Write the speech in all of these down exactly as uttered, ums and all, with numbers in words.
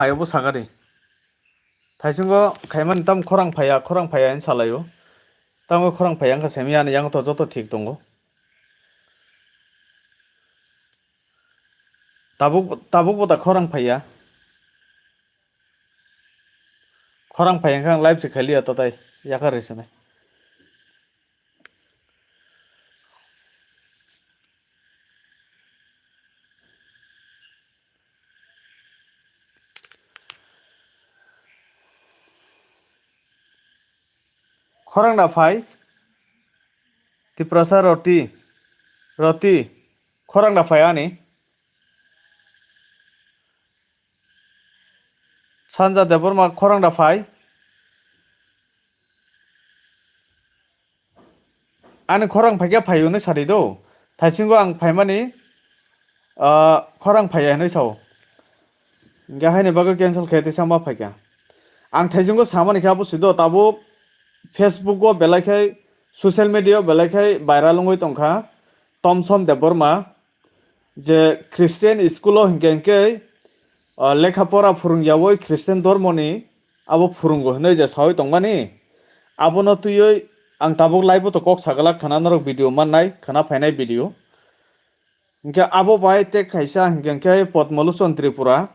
Ayo bo sakari. Thaisingo khaimani tam khorang phaiya, khorang phaiya hin salaio. Tango khorang phaiya wngkha semi ani yang to joto thik tongo. Tabuk, tabuk bo da khorang phaiya. Khorang phaiya wngkha ang live se khailiya to tai yakar rwi sinai. Khorang da phai. Tiprasa roti. Roti. Khorang da phai ani. Sanja Debbarma khorang da phai. Ani khorang phaikhe phai hwnwi sadi do. Thaisingo ang phaimani, ah, khorang phaiya hwnwi sao. Hingke haini bagwi cancel khe tisa ma phaikha. Ang thaisingo samani khe abo sido tabuk Facebook o belai khai social media o belai khai viral wngwi tongkha Tomsom Debbarma. Je Christian school o hinkhe hinkhe, ah, lekha pora phwrwngyawi Christian dhormoni abo phwrwngo hinwi je sawi tongmani, abono twiwi ang tabuk live o to kok saglak khana norok video mannai, khana phainai video. Hinkhe abo bai tei kaisa hinkhe hinkhe Padmalochon Tripura,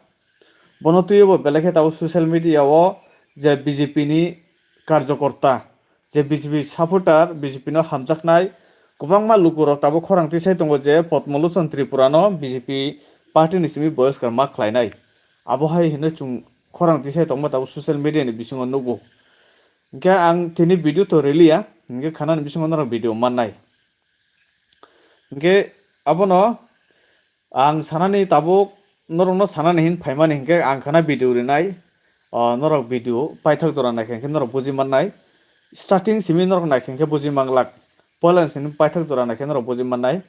bono twiwi bo belai khe tabuk social media o je B J P ni karjokorta, je B J P supporter, B J P no hamjaknai kwbangma lukurok tabuk khorang tisai tongo je Padmalochon Tripura no B J P party ni simi boyoskar ma khlainai. Abo hai hinwi chwng khorang tisai tongma tabuk social media ni bisingo nugo. Hinkhe ang tini video to riliya, hinkhe khanani bisingo norok video mannai. Hinkhe abono ang sanani tabuk norokno sanani hin phaimani hinkhe ang khana video rinai, o, norok video paithak jora naikhe hinkhe norok buji mannai. Starting simi norok naikhe hinkhe buji manglak. Poilani simi paithak jora naikhe norok buji mannai.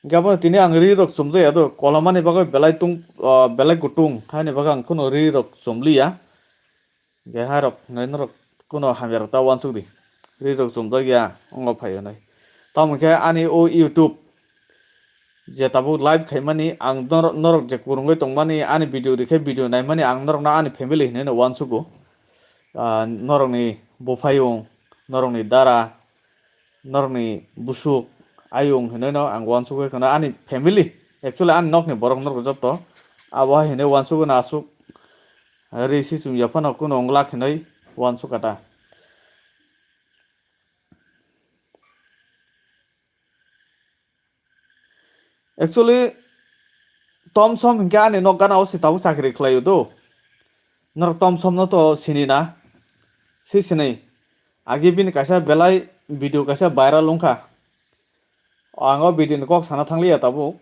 Hinkhe abono tini ang ri rok chumjaya do, kolomani bagwi belai tung, o, belai kutung, haini bagwi ang kheno ri rok chumliya. Hinkhe hairok hinwi norok kuno hamyarok ta uansuk di. Ri rok chumjak ya, wngo phai hwnwi. Tamo khe ani o YouTube je tabuk live khaimani, ang nor-, norok je kwrwngwi tongmani, ani video rikhe video naimani, ang norokno ani family hinwi no uansugo. Ah, norokni buphayung, norokni dara, norokni busuk, ayung hinwi no ang uansugwi kheno ani family, actually ani nokni borok norok joto abo hai hinwi uansugwi no aswk. Ri si chum ya phano kuno wng lak hinwi uansuk kha ta. Actually, Tomsom hinkhe ani nok gana o se tabuk chakri khlaio do. Norok Tomsom no to sini na? Si sini. Agi bini kaisa belai video kaisa viral wngkha. Ang o video ni kok sana thangliya tabuk.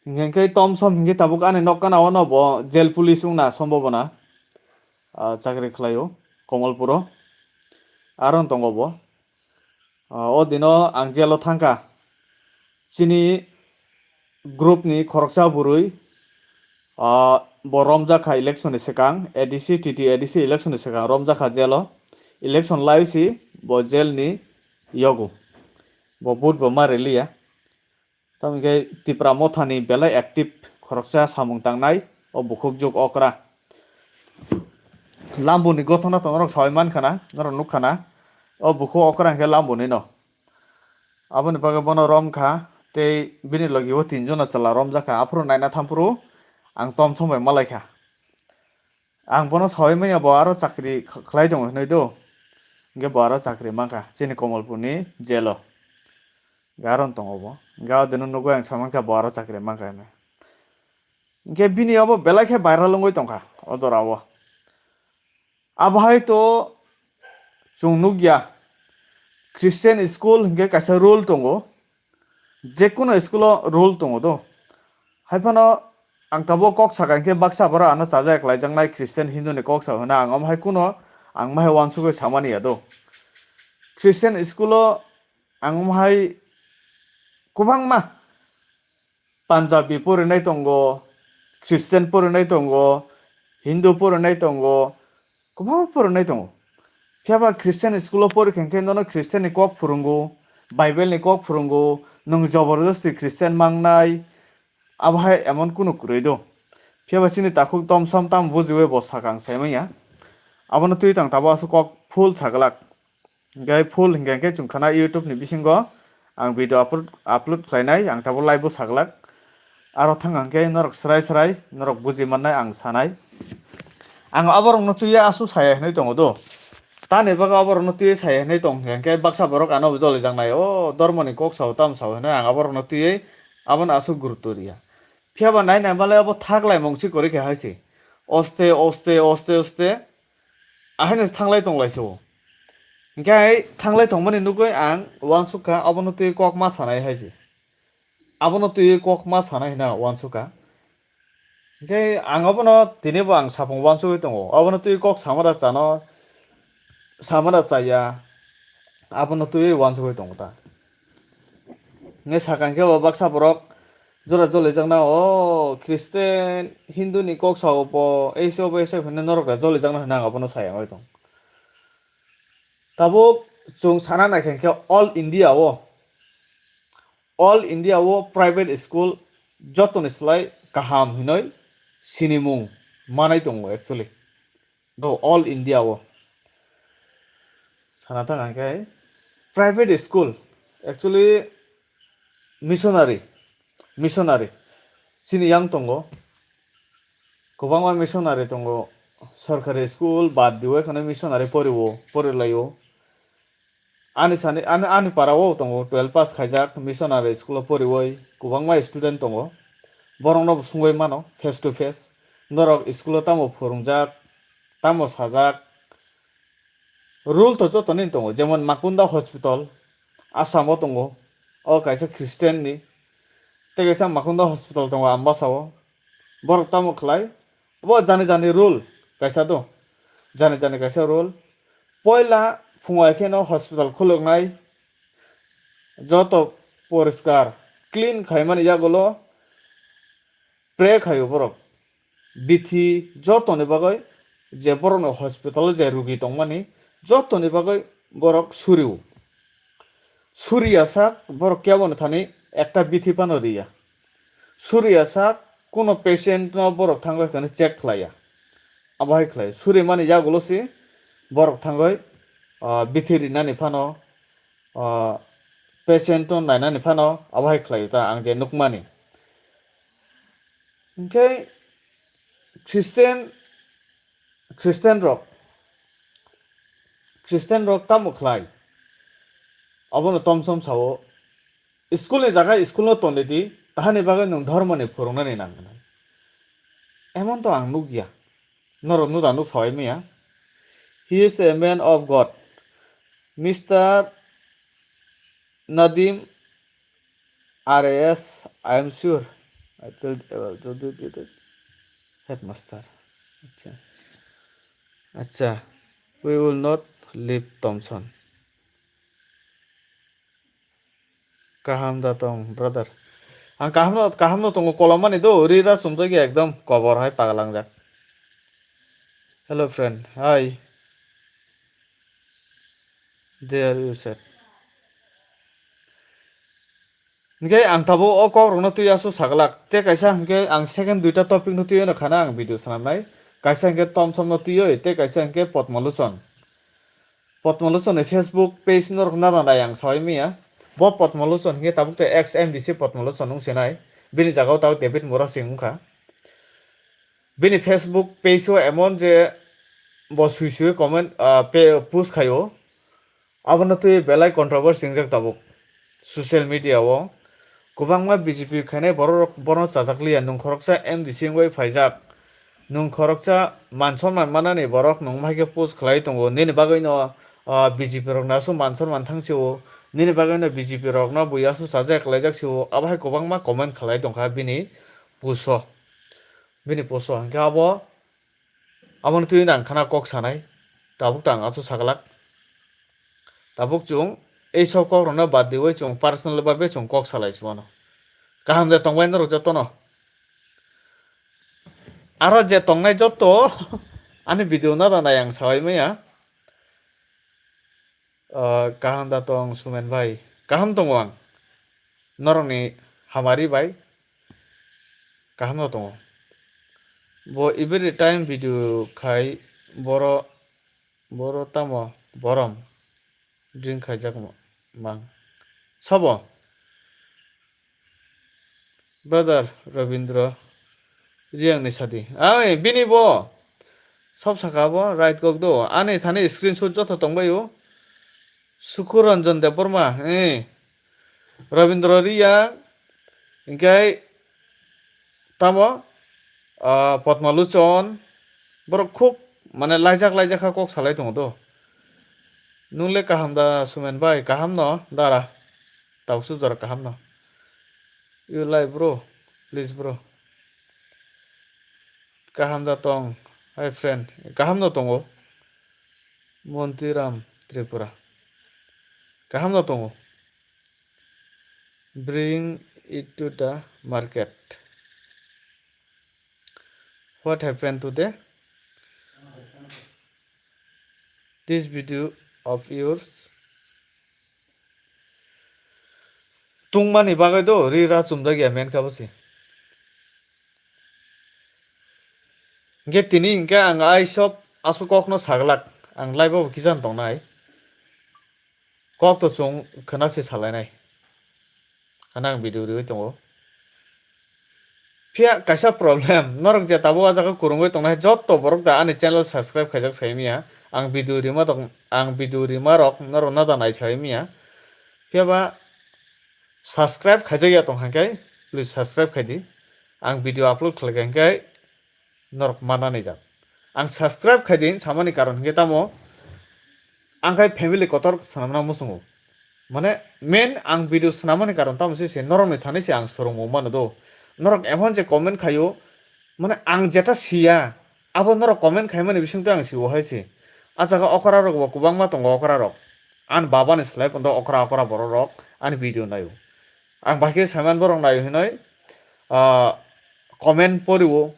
Hinkhe Tomsom hinkhe tabuk ani nok gana o no bo jail police wngna sombobona. Ah, chakri khlaio Komolpuro. Aro tongo bo. Ah, o dino ang jail o thangkha. Chini group ni khoroksa bwrwi, ah, bo romjakha election ni swkang, A D C, T T A D C election ni swkang romjakha jail o. Election lai si bo jail ni yogo. Bo vote bo ma riliya. Tamo hinkhe Tipra Motha ni belai active khoroksa samung tangnai o bukhuk juk okra. Lambo ni gothona to norok sawi mankha na, norok nukkha na. O bukhuk okra hinkhe Lambo ni no. Aboni bagwi bono romkha tei bini logi o tinjon no chwla romjakha. Aphuru naina thamphuru ang Tomsom bai malaikha. Ang bono sawi manya bo aro chakri kh-, khlai tongo hinwi do. Hinkhe bo aro chakri mankha chini Komolpur ni jail o. Hinkhe aro tongo bo. Hinkhe o dino nugwi ang samankha bo aro chakri mankha hinwi. Hinkhe bini obo belai khe viral wngwi tongkha o jora o. Abo hai to chwng nukya Christian school hinkhe kaisa rule tongo. Jekunu school o rule tongo do. Haiphano ang tabuk kok sakha hinkhe baksa borok ano chajakhlaijaknai Christian Hindu ni kok sa hwnwi ang omo hai kuno ang omo hai uansugwi samani ya do. Christian school o ang omo hai kwbangma Punjabi porinai tongo, Christian porinai tongo, Hindu porinai tongo, kwbangma porinai tongo. Phiya ba Christian school o porikha hinkhe nono Christian ni kok phwrwngo, Bible ni kok phwrwngo, nwng jobordosti Christian mangnai, abo hai emon kunu kwrwi do. Kebo chini takhuk tomsom tamo bujiwi bo sakang saimanya. Abono twi tang tabo aswk kok full saglak. Hinkhe full hinkhe hinkhe chwng khana YouTube ni bisingo ang video upload, upload khlainai, ang tabo live o saglak. Aro thang hinkhe norok srai srai norok buji mannai ang sanai. Ang aborokno twiwi aswk saya hinwi tongo do. Tani bagwi aborokno twiwi saya hinwi tong hinkhe baksa borok ano jolijaknai, o dormoni kok sao tamo sao hinwi ang aborokno twiwi abono aswk gurutto riya. Phiyaba nai nai malai abo thaklaimung si kwrwi khe hai se. Oste, oste, oste, oste. Ahaino thanglai tonglai se o. Hinkhe hai thanglai tongmani nugwi ang uansukha abono twi kok ma sanai hai se. Abono twi kok ma sanai hwnwi ang uansukha. Hinkhe ang abono tinibo ang sapung uansugwi tongo. Abono twi kok samara chano, samara chaya. Abono twi uansugwi tongo ta. Nge sakang khe bo baksa borok jora jolijakna, o Christian, Hindu ni kok sao bo, ei se bo, ei se hinwi norok da jolijakna hinwi ang abono sayang oi tong. Tabuk chwng sana naikha khe all India o, all India o private school jotoni slai kaham hinwi sinimung manai tongo actually. Do all India o sana thang khe private school actually missionary, missionary chini yang tongo, kwbangma missionary tongo, sorkari school bad diwi kheno missionary poriwo, porilaio. Ani sani, ani, ani para o tongo twelve pass khaijak, missionary school o poriwi kwbangma student tongo. Borokno bo sungwi mano face to face. Norok school o tamo phwrwngjak, tamo sajak. Rule to joto ni tongo, jemon Makunda Hospital, Assam o tongo, o kaisa Christian ni. Tei kaisa Makunda Hospital tongo Ambasa o. Borok tamo khlai? Bo jani jani rule kaisa do. Jani jani kaisa rule. Poila phungai kheno hospital khuluknai, joto poriskar clean khaimani yagulo pray khaio borok. Bithi jotoni bagwi je borokni hospital o je rugi tongmani jotoni bagwi borok surio. Suriya sak borok kebono thani ekta bithi phano riya. Suriya sak kuno patient no borok thangwi khe check khlaiya. Abo hai khlai surimani yagulo se borok thangwi, ah, bithi rinani phano, ah, patient no nainani phano abo hai khlai ta ang je nukmani. Hinkhe Christian, Christian rok, Christian rok tamo khlai? Abono tomsom sao, school ni jaga school no tongdi di, tahani bagwi nwng dhormo ni phwrwngnani nang gwnang. Emon to ang nukya, norok nuda nuk sawai maya. He is a man of God. Mister Nadim R A S, I am sure. I told, uh, told you that headmaster. Acha. Acha. We will not leave Thompson. Kaham da tong, brother. Ang kaham no, kaham no tongo, kolomani do, ri ra sumjak ya ekdom kobor hai pagalangjak. Hello friend, hi. There you said. Hinkhe ang tabuk o kok rokno twi aswk saglak. Tei kaisa hinkhe ang second duita topic no twiwi no khana ang video swnamnai. Kaisa hinkhe Tomsom no twiwi, tei kaisa hinkhe Potmolochon. Potmolochon ni Facebook page norok nana nai ang sawai maya. Bo Potmolochon hinkhe tabuk tei ex M D C Potmolochon wng sinai. Bini jaga o tabuk David Murasing wngkha. Bini Facebook page o emon je bo sui sui comment, ah, pe-, post khaio. Abono twi belai controversy wngjak tabuk social media o. Kwbangma B J P khainai borok rok bono chajak liya, nwng khoroksa M D C wngwi phaijak. Nwng khoroksa man sonman manani borok nwng bahai khe post khlai tongo. Nini bagwi no, ah, B J P rok no aswk man sonman thang si o. Nini bagwi no B J P rok no bui aswk chajak khlaijak si o. Abo hai kwbangma comment khlai tongkha bini post o. Bini post o hinkhe abo, aboni twi ang khana kok sanai. Tabuk tang aswk saglak. Tabuk chwng ei sok kok rokno bad diwi chwng personal babe chwng kok salai si mano. Kaham de tongbai norok jotono. Aro je tongnai joto ani video nada nai ang sawai maya. Ah, kaham da tong Sumen bai? Kaham tongo ang. Norokni hamari bai? Kaham no tongo. Bo every time video khai boro, boro tamo borom drink khaijak mang. Sabo? Brother Rabindra Riyang ni sadi. Ai, bini bo. Sob saka bo, right kok do. Ani thani screenshot joto tongbaio. Sukuranjan Debbarma, eh. Rabindra Riyang, hingke tamo, ah, Padma Lochon, borok khub, mane, laijak, laijak kha kok salai tongo do. Nung le kaham da, Sumen bai? Kaham no, dara? Tausu jora kaham no? You like, bro? Please, bro. Kaham da tong, hi friend. Kaham no tongo. Montiram Tripura. Kaham no tongo. Bring it to the market. What happened today? This video of yours. Tungmani bagwi do ri ra chumjak ya men kha bo se. Hingke tini hingke ang ai sob aswk kokno saglak, ang live o kijan tongnai. Kok to chwng khwna se salainai. Khana ang video riwi tongo. Phiya kaisa problem, norok je tabuk o jaga kwrwngwi tongnai jotto borok da ani channel subscribe khaijak sai manya. Ang video rima rok, ang video rima rok norok no da nai sai manya. Phiya ba subscribe khaijak ya tong kha khe, please subscribe khai di. Ang video upload khlai kha hingke norok manani jak. Ang subscribe khai di samani karon hingke tamo, ang khai family kotor swnamna muchungo. Mane, main ang video swnamani karon tamo se se norokni thani se ang swrwngmung mano do. Norok emon je comment khaio, mane, ang jeta siya, abo norok comment khaimani bisingtwi ang siwo hai se. A jaga okra rok bo kwbangma tongo, okra rok. Ani babani slai pondo okra okra borok rok ani video naio. Ang bahai khe saiman borok naio hinoi, ah, comment poriwo.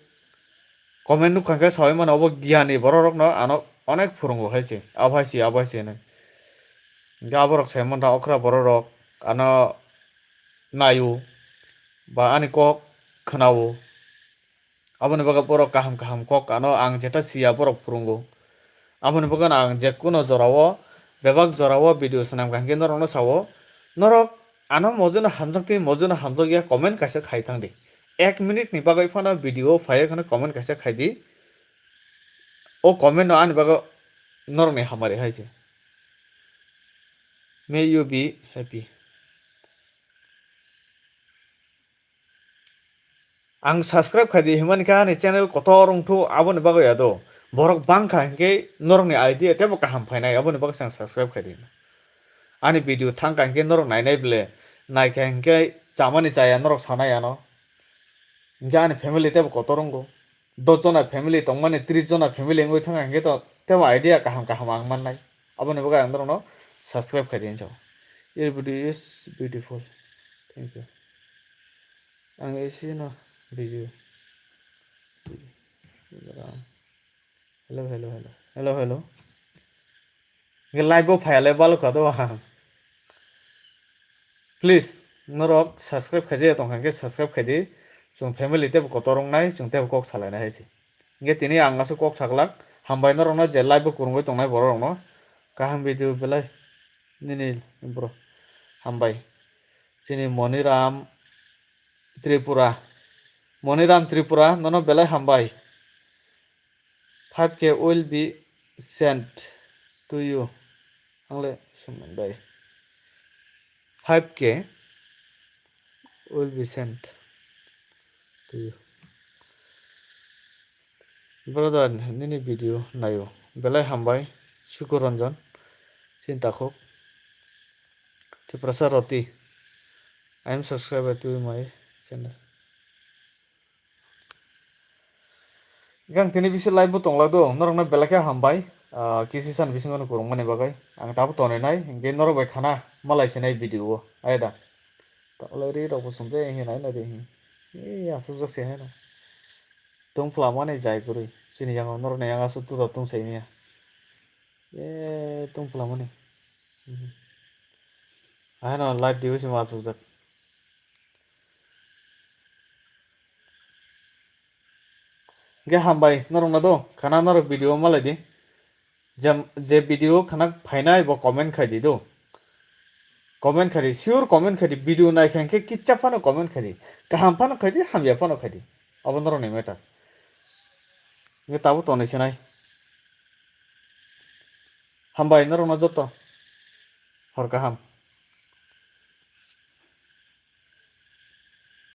Comment nukha khe sawi mano obo giyani borok rokno ano onek phwrwngo hai se. Abo hai se, abo hai se hinoi. Hingke aborok sai mantha okra borok rok ano naio ba ani kok khwnao. Aboni bagwi borok kaham kaham kok ano ang jeta siya borok phwrwngo. Aboni bagwi ang je kuno jorao bebak jorao video swnam kha hingke norokno sao. Norok ano mojono hamjak twi mojono hamjak ya comment kaisa khai thang di. Ek minute ni bagwi phano video phai kheno comment kaisa khai di. O comment no ani bagwi norokni hamari hai se. May you be happy. Ang subscribe khai di himani khe ani channel kotor wngthu aboni bagwi ya do. Borok bangkha hinkhe norokni idea teibo kaham phainai aboni bagwi se ang subscribe khai di. Ani video thangkha hinkhe norok nainai ble, naikha hinkhe chamani chaya norok sanai ano. Hinkhe ani family teibo kotor wngo. Dos jona family tongmani tris jona family wngwi thangkha hinkhe to teibo idea kaham kaham ang mannai. Aboni bagwi ang norokno subscribe khai di hinwi sao. Your video is beautiful. Thank you. Ang isi no video. Hello, hello, hello. Hello, hello. Nge live bo phaya le balo kha do ha. Please, norok subscribe khai je tong kha khe subscribe khai di. Chwng family teibo kotor wngnai, chwng teibo kok salai nai hai se. Nge tini ang aswk kok saglak. Hambai norokno je live bo kwrwngwi tongnai borok rokno. Kaham video belai nini bro. Hambai. Chini Moniram Tripura. Moniram Tripura, nono belai hambai. Five K will be sent to you. Angle suman bai. Five K will be sent to you. Brother, nini video naio. Belai hambai, Suku Ranjan, Chintakhuk, Tiprasa Roti. I am subscriber to my channel. Gang tini bisi live bo tonglak do, norokno belai khe hambai. Ah, kisi san bisingo no kwrwngmani bagwi. Ang tabuk tonwi nai, hinkhe norok bai khana malai sinai video o. Ayda. Taklai ri rok bo sumjak hinwi nai nai de hin. Ee, aswk jak se haino. Tungphla mani jai kwrwi. Chini yang norok ni yang aswk tuda tung sai manya. Ee, tungphla mani. Mhm. Ahino light diwi se ma aswk jak. Hingke hambai norokno do, khana norok video malai di. Jam-, je video khana phainai bo comment khai di do. Comment khai di, sure comment khai di. Video nai kha hingke kitsa phano comment khai di. Kaham phano khai di, hamya phano khai di. Abo norokni matter. Hingke tabuk tonwi sinai. Hambai norokno joto. Hor kaham.